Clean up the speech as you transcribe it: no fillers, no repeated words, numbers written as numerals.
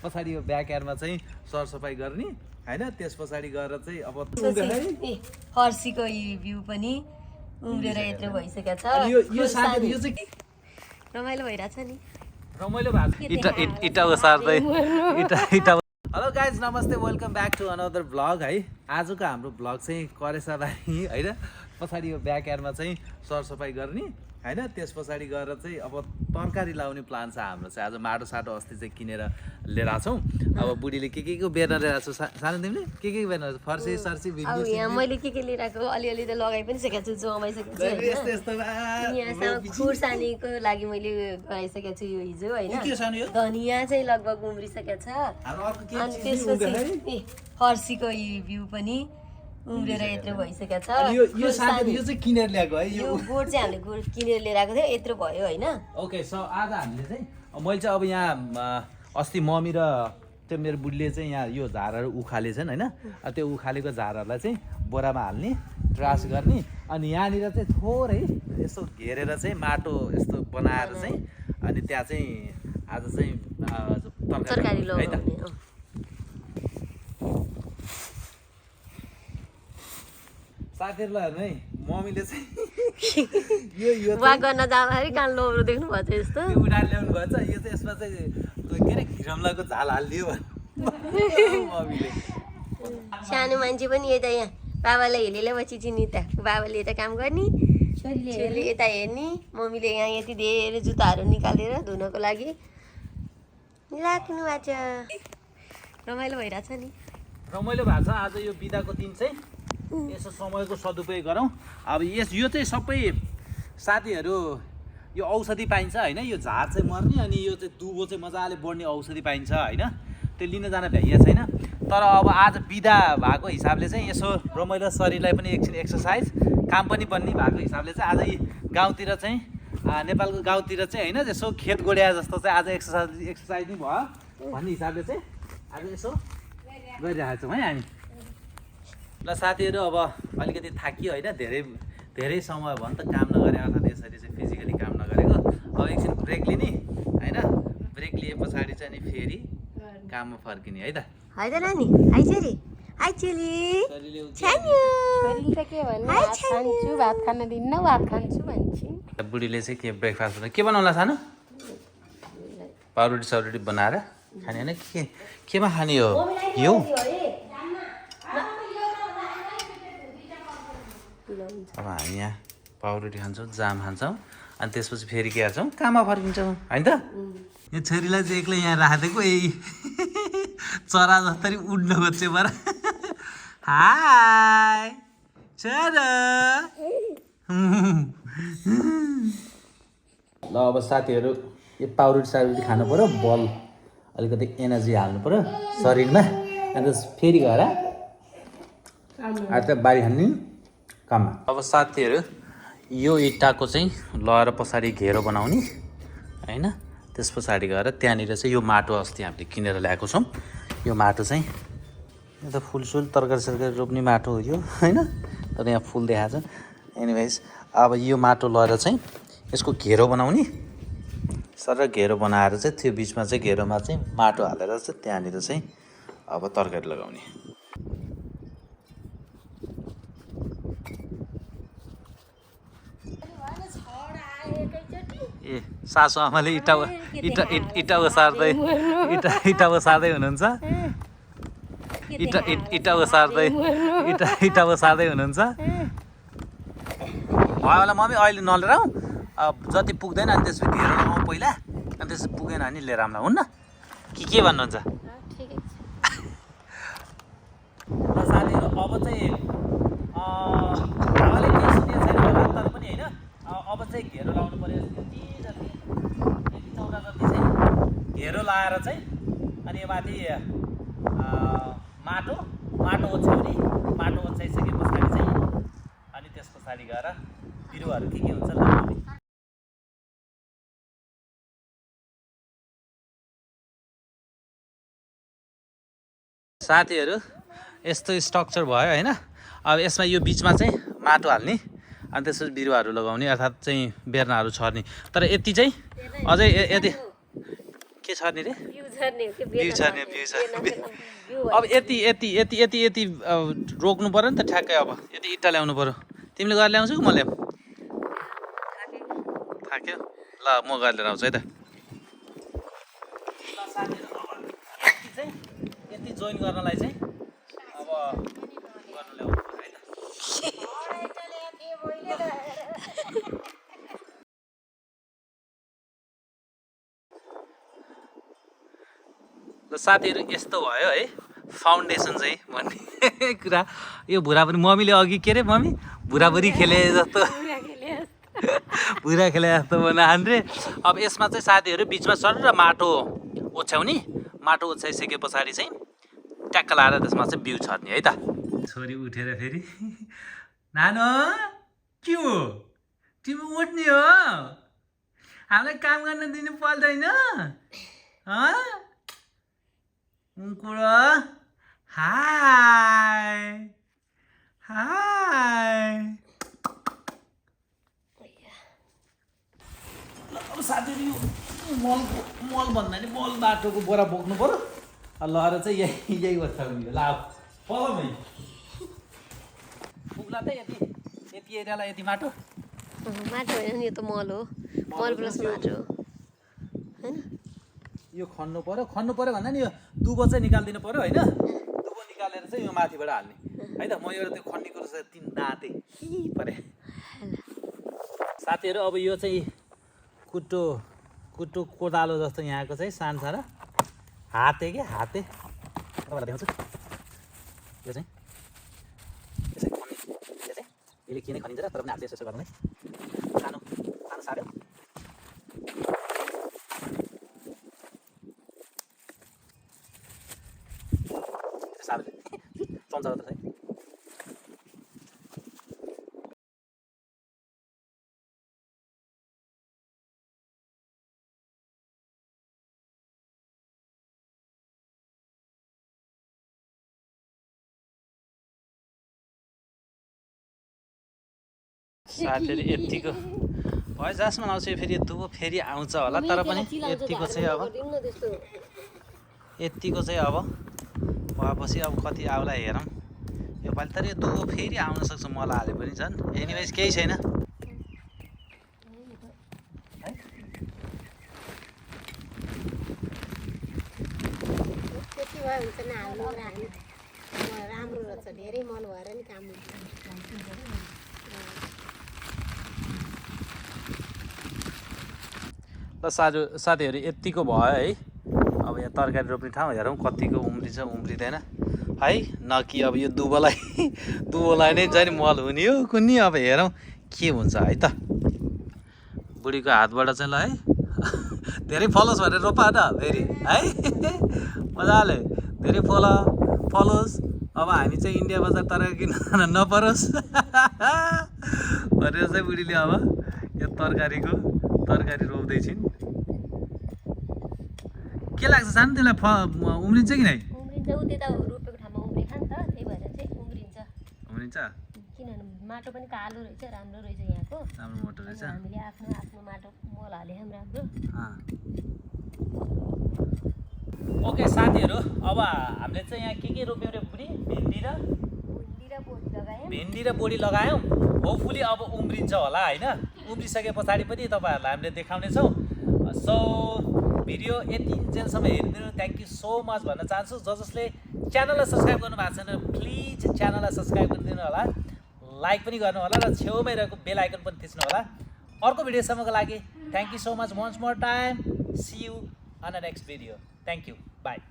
पछाडि यो ब्याक यार्डमा चाहिँ सरसफाई गर्ने हैन, त्यस पछाडि गएर चाहिँ अब फर्सीको भ्यू पनि उम्रेर यत्रो भइसकेको छ। यो साथी यो चाहिँ रमाइलो भइरहेछ नि, रमाइलो भएको इटा ओसार्दै इटा। हेलो गाइज, नमस्ते, welcome back to another blog है। आजको हाम्रो ब्लग चाहिँ करेसाबारी हैन, पछाडि यो ब्याक यार्डमा चाहिँ सरसफाई गर्ने हैन, त्यस पछाडि गएर चाहिँ अब तरकारी लाउने प्लान छ हाम्रो चाहिँ। आज माटो साटो अस्ति चाहिँ किनेर लिएर आएको छौँ। अब बुढीले के बेर्न लिएर आएको छ, सानो तिमीले के बेर्न, फर्सी सर्सी अब यहाँ मैले के लिएर आएको अलिअलि त लगाइ पनि सकेको छु, जमाइसकेको छु। यहाँसम्म खुर्सानीको लागि मैले गराइसकेको छु यो हिजो होइन। धनिया चाहिँ लगभग उम्रिसकेको छ। अनि त्यसपछि फर्सीको भ्यू पनि उम्रेर यत्रो भइसकेको छ। यो चाहिँ किनेर ल्याएको है। यो बोट चाहिँ हामीले गुड किनेर लिएर आएको थियो, यत्रो भयो होइन। ओके, सो आज हामीले चाहिँ मैले चाहिँ अब यहाँ अस्ति मम्मी र त्यो मेरो बुढीले चाहिँ यहाँ यो झारहरू उखालेछन् होइन। त्यो उखालेको झारहरूलाई चाहिँ बोरामा हाल्ने, ट्रास गर्ने, अनि यहाँनिर चाहिँ थोरै यसो घेरेर चाहिँ माटो यस्तो बनाएर चाहिँ अनि त्यहाँ चाहिँ आज चाहिँ तरकारी है त। साथीहरूलाई हेर्नु है, मम्मीले चाहिँ यो वाक गर्न जाँदाखेरि कान लोब्रो देख्नु भएको छ यस्तो उडाएर ल्याउनु भएको छ। यो चाहिँ यसमा चाहिँ के अरे घिरम्लाको झाल हालिदियो मम्मीले। सानो मान्छे पनि यता यहाँ बाबालाई हेलेपछि चिनी त बाबाले यता काम गर्ने, छोरीले यता हेर्ने, मम्मीले यहाँ यति धेरै जुत्ताहरू निकालेर धुनको लागि राख्नु भएको छ। रमाइलो भइरहेछ नि, रमाइलो भएको छ। आज यो बिदाको दिन चाहिँ यसो समयको सदुपयोग गरौँ। अब यो चाहिँ सबै साथीहरू यो औषधि पाइन्छ होइन। यो झार चाहिँ मर्ने अनि यो चाहिँ दुबो चाहिँ मजाले बढ्ने औषधि पाइन्छ होइन। त्यो लिन जान भ्याइया छैन। तर अब आज बिदा भएको हिसाबले चाहिँ यसो रमाइलो, शरीरलाई पनि एकछिन एक्सर्साइज, काम पनि बन्ने भएको हिसाबले चाहिँ आज गाउँतिर चाहिँ नेपालको गाउँतिर चाहिँ होइन यसो खेत गोड्या जस्तो चाहिँ आज एक्सर्साइज नै भयो भन्ने हिसाबले चाहिँ आज यसो गरिरहेको छौँ है हामी। ल साथीहरू, अब अलिकति थाकियो होइन, धेरै समय भयो नि त काम नगरे, अर्थात् यसरी चाहिँ फिजिकली काम नगरेको। अब एकछिन ब्रेक लिने होइन, ब्रेक लिए पछाडि चाहिँ अनि फेरि काममा फर्किने है त। है त नानी, हाई छोरी, हाई छोरी, छोरीले त के भन्नु, भात खान्छु, भात खान दिन्न, भात खान्छु भन्छ। बुढीले चाहिँ के ब्रेकफास्ट बनायो, के बनाउला सानो? पाउरोटी साउरोटी बनाएर खाने होइन। केमा खाने हो यो? अब हामी यहाँ पाउरोटी खान्छौँ, जाम खान्छौँ, अनि त्यसपछि फेरि के गर्छौँ, काममा फर्किन्छौँ होइन त। यो छोरीलाई चाहिँ एक्लै यहाँ राखिदिएको, यही चरा जस्तै उड्न खोज्छ पर। हाय चरा। ल अब साथीहरू, यो पाउरोटी साउरोटी खानु पऱ्यो, बल अलिकति एनर्जी हाल्नु पऱ्यो शरीरमा, अन्त फेरि गएर आज त बारी खाने काममा। अब साथीहरू, यो इँटाको चाहिँ लगाएर पछाडि घेरो बनाउने होइन, त्यस पछाडि गएर त्यहाँनिर चाहिँ यो माटो अस्ति हामीले किनेर ल्याएको छौँ। यो माटो चाहिँ यो त फुलसुल तरकारी सरकारी रोप्ने माटो हो यो होइन, तर यहाँ फुल देखाएको छ। एनिवेज, अब यो माटो लगाएर चाहिँ यसको घेरो बनाउने, सर घेरो बनाएर चाहिँ त्यो बिचमा चाहिँ घेरोमा चाहिँ माटो हालेर चाहिँ त्यहाँनिर चाहिँ अब तरकारी लगाउने। ए सासु आमाले इटा ओसार्दै हुनुहुन्छ, इटा ओसार्दै हुनुहुन्छ। भयो होला मम्मी, अहिले नलिएर आउँ, जति पुग्दैन अनि त्यसपछि घेरो लगाउँ पहिला, अनि त्यसपछि पुगेन भने लिएर आउँला, हुन्न? के भन्नुहुन्छ? ल साथीहरू, अब चाहिँ हावाले केही सुनेको छैन होला, तर पनि होइन अब चाहिँ घेरो लाउनु पऱ्यो। यति चौरा जति चाहिँ घेरो लाएर चाहिँ अनि यो माथि माटो ओछ्याउने, माटो ओछ्याइसके पछाडि चाहिँ अनि त्यस पछाडि गएर बिरुवाहरू के हुन्छ लगाउने। साथीहरू, यस्तो स्ट्रक्चर भयो होइन। अब यसमा यो बिचमा चाहिँ माटो हाल्ने, अनि त्यसपछि बिरुवाहरू लगाउने, अर्थात् चाहिँ बेर्नाहरू छर्ने। तर यति चाहिँ अझै यति के छर्ने रे बिउ झर्ने हो कि बिउ छर्ने अब यति रोक्नु पर्यो नि त ठ्याक्कै अब यति इट्टा ल्याउनु पर्यो तिमीले गरेर ल्याउँछौ कि म ल्याऊँ थाक्यो ल म गरेर आउँछु है त यति जोइन गर्नलाई चाहिँ अब गर्नु ल्याउनु पर्यो है त ल साथीहरू यस्तो भयो है फाउन्डेसन चाहिँ भन्ने कुरा यो भुरा पनि मम्मीले अघि के अरे मम्मी भुराभुरी खेले जस्तो भुरा खेले जस्तो बनाहान् रे अब यसमा चाहिँ साथीहरू बिचमा सर माटो ओछ्याउने माटो ओछ्याइसके पछाडि चाहिँ ट्याक्क लाएर त्यसमा चाहिँ बिउ छर्ने है त छोरी उठेर फेरि नानो के हो तिमी उठ्ने हो हामीलाई काम गर्न दिनु पर्दैन कुरो हाय हाय अब साथीहरू यो मल भन्दा नि मल बाटोको बोरा बोक्नु पर्यो लहर चाहिँ यही ओछ्याउने ल पलमै पुग्ला त यति एरियालाई यति माटो माटो होइन नि यो त मल हो मल प्लस माटो होइन यो खन्नु पर्यो भन्दा नि यो दुबो चाहिँ निकालिदिनु पर्यो होइन दुबो निकालेर चाहिँ यो माथिबाट हाल्ने है त म एउटा त्यो खन्ने कुरो चाहिँ तिन दाँते परे साथीहरू अब यो चाहिँ कुटो कोदालो जस्तो यहाँको चाहिँ सानो सानो हाते तपाईँलाई देखाउँछु यो चाहिँ यसले किन खनिन्छ तर पनि हातले यसो गर्नु है सानो सानो साह्रो चम्चा त साथीहरू यतिको भयो जसमा आउँछ फेरि दुबो फेरि आउँछ होला तर पनि यतिको चाहिँ अब यतिको चाहिँ अब भएपछि अब कति आउला हेरौँ योपालि तर यो दुबो फेरि आउन सक्छ मलाई हाले पनि झन् एनिवेज केही छैन राम्रो रहेछ धेरै मन भएर नि काम ल साथीहरू यतिको भयो है अब यहाँ तरकारी रोप्ने ठाउँ हेरौँ कतिको उम्रिन्छ उम्रिँदैन है न कि अब यो दुबोलाई नै चाहिँ मल हुने हो कुन्नी अब हेरौँ के हुन्छ है त बुढीको हातबाट चाहिँ ल है धेरै फलोस् भनेर रोपा न फेरि है मजाले धेरै फलोस् अब हामी चाहिँ इन्डिया बजार तरकारी किन्न नपरोस् भनेर चाहिँ बुढीले अब यो तरकारी रोप्दैछिन् के लाग्छ सानो त्यसलाई उम्रिन्छ कि नै उम्रिन्छ उ त्यता रोपेको ठाउँमा उम्रेखा नि त त्यही भएर चाहिँ उम्रिन्छ किनभने माटो पनि कालो रहेछ राम्रो रहेछ यहाँको राम्रो माटो रहेछ हामीले आफ्नो माटो मल हाले पनि राम्रो ओके साथीहरू अब हामीले चाहिँ यहाँ के रोप्यौँ रे बुढी भेन्डी र बोडी लगायौँ होपफुली अब उम्रिन्छ होला होइन उम्रिसके पछाडि पनि तपाईँहरूलाई हामीले देखाउनेछौँ सो भिडियो यति जेलसम्म हेरिदिनु थ्याङ्क यू सो मच भन्न चाहन्छु जसले च्यानललाई सब्सक्राइब गर्नु भएको छैन प्लिज च्यानललाई सब्सक्राइब गरिदिनु होला लाइक पनि गर्नु होला र छेउमै रहेको बेल आइकन पनि थिच्नु होला अर्को भिडियोसम्मको लागि thank you so much once more time see you on the next video thank you by